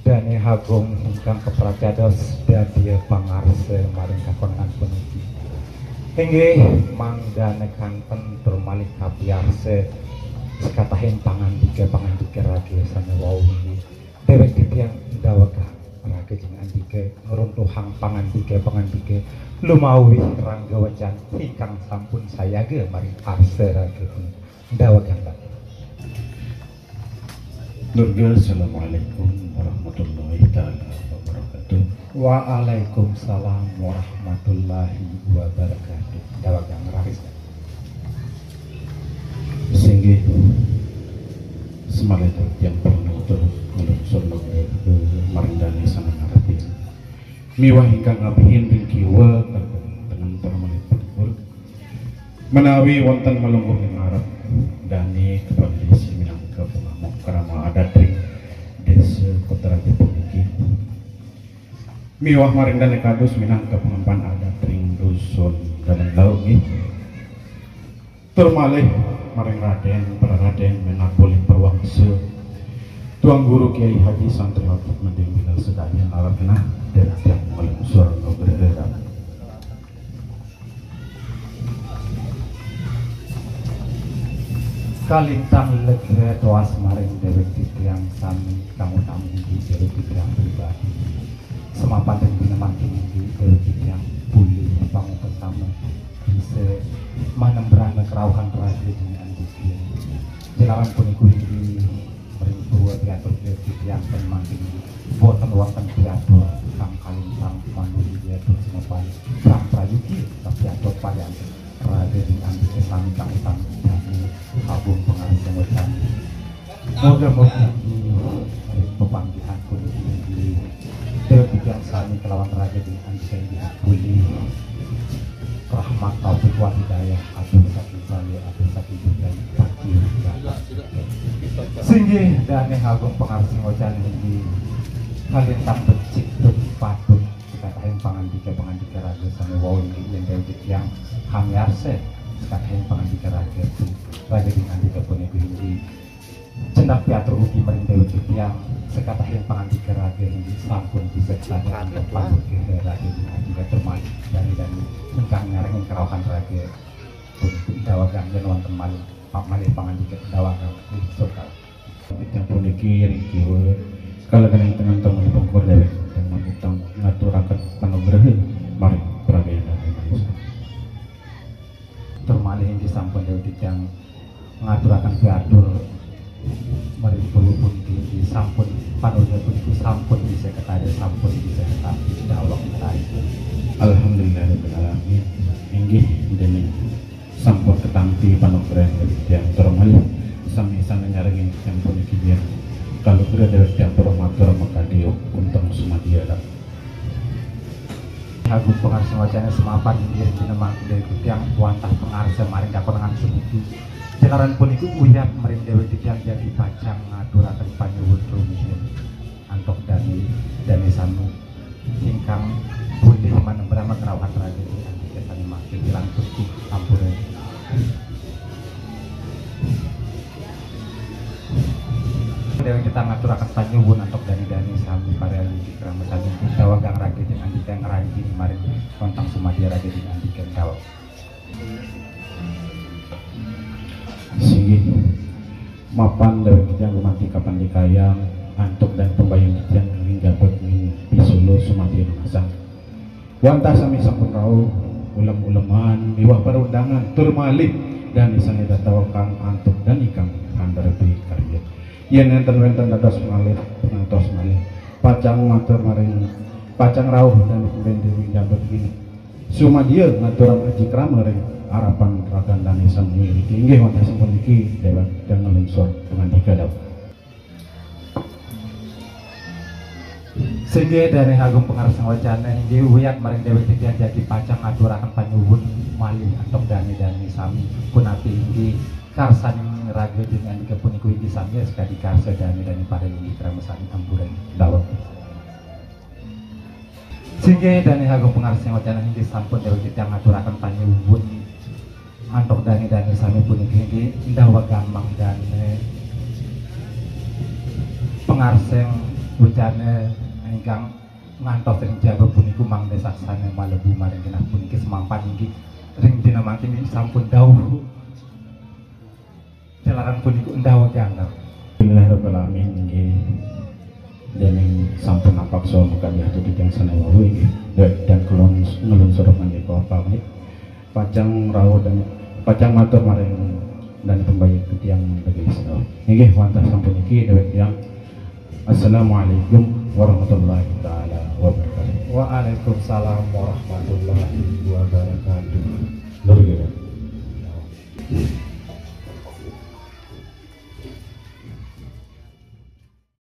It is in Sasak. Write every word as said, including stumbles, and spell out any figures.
Dane agung ingkang kapracados dadi pangarsa maring kakonangan puniki. Inggih, mangdane kanten tur malih kapiarsa sekatahing pangandika-pangandika raga sane wau inggih. Dewek titiang ndawegang raga ing andika ngruntuhang pangandika-pangandika lumawi rangga wecan ingkang sampun sayaga maring arsa raga punika. Ndawegang. Nurga, assalamualaikum warahmatullahi taala wabarakatuh. Waalaikumsalam warahmatullahi wabarakatuh. Ndawegang raris. Singgih, semalih titiang pun nutur nglungsur nugraha maring dane sane ngarep. Miwah ingkang ngabihin ring kiwa, tengen para malih pungkur. Menawi wonten malungguh ing ngarep, dane kapanggih minangka pangamuk krama adat ring desa Kotraja puniki. Miwah maring dane kadus minangka pangemban adat ring dusun Dalem Laut nggih. Tur malih maring Raden, para Raden, menah polih pawangsa, Tuan Guru Kiai Haji Santri Habib mending bila sedaya ngarep genah, dan tiang malungsur nugraha. Kalintang lega toas maring dewek titiang sami, kang utami inggih dewek titiang pribadi. Semapan ring dina mangkin inggih dewek titiang polih pangupasama bisa manembrana karauhan raga dina andika. Jalaran punika inggih ring purwa piatur dewek titiang ten mangkin inggih boten wonten piatur kang kalintang manuli piatur semapan kang prayugi, tapi atur parianti raga dina andika sami kang utami dane agung pangarsa wecan. Moga-moga inggih ring pepanggihan puniki inggih dewek titiang sami kelawan raga dina andika inggih polih rahmat taufik wal hidayah atur saking bali atur saking budaya pati. Singgih dane agung pangarsa wecan inggih kalintang becik tur patut sekatahing pangandika-pangandika raga sane wau inggih yen dewek titiang kamiarsa sekatahing pangandika raga raga dina andika puniki inggih. Cendak piatur ugi maring dewek titiang sekatahing pangandika raga inggih sampun bisa sekatahing pangandika raga dina andika termasuk dane-dane ingkang nyarengin karauhan raga puniki. Ndawegang yen wonten malih, malih pangandika ndawegang ing surga. Titiang puniki ring kiwa kala kening tengen temuni pungkur dewek dan mamutang ngaturaken panugraha maring prabéyan dane manusa. Tur malih inggih sampun dewek titiang ngaturaken piatur maring puluh puniki inggih sampun panurnya puniki sampun bisa ketarik sampun bisa ketarik dawek ketarik. Alhamdulillahirabbil alamin. Inggih dene sampun ketampi panugrahan dewek titiang tur malih sami sane nyarengin titiang puniki yen kalugra dewek titiang purun matur makadi unteng sumadya. Agung pangarsa wacana semapan inggih dina mangkin dewek titiang wantah pangarsa maring kakonangan puniki. Jalaran puniki uyat maring dewek titiang jagi pacang ngaturaken panyuwun rumiyin antuk dane, dane sami ingkang putih manembrama kerauhan raga ing andika sane mangkin langkung ampura. Dewek titiang ngaturaken panyuwun antuk dane-dane sami para linggih krama sami dawagang raga ing andika ngranjing maring wantah sumadya raga ing andika dawek. Singgih mapan dewek titiang gumanti kapandikayang antuk dan pembayun titiang ing jabeg ing pisuluh sumadya nunas. Wantah sami sampun rauh ulem-uleman miwah parundangan tur malih dane sane datawekang antuk dan ingkang andrepi karya. Yen nenten wenten dados malih, ngantos malih pacang matur maring pacang rauh dan pemben dewi jabeg ing sumadya ngaturang aji krama ring arapan ragan dane sami niki. Inggih wantah sampun niki dewek titiang nglungsur pangandika dawek. Singgih dane agung pangarsa wacana inggih uyat maring dewek titiang jagi pacang ngaturaken panyuwun malih antuk dane-dane sami punapi inggih karsaning raga ing andika punika inggih sami sakadi karsa dane-dane para linggih krama sami ampura dawek. Singgih dane agung pangarsa wacana inggih sampun dewek titiang ngaturaken panyuwun antuk dane-dane sami puniki inggih ndawagang mangdane Ngarseng ucane ingkang ngantos ring jaba puniku mangda saksane malebu maring genah puniki semampan inggih ring dina mangkin sampun dawuh. Jalaran puniku endah wagi angger. Alhamdulillah rabbil alamin inggih. Dening sampun nampak saha makadi atu titiang sane wau inggih. Dan kula ngelungsur menika pamit. Pacang rauh dan pacang matur maring dan pembayut titiang negeri Serawa. Inggih wantah sampun niki dewek tiang. Assalamualaikum warahmatullahi taala wabarakatuh. Waalaikumsalam warahmatullahi wabarakatuh. Lur kene.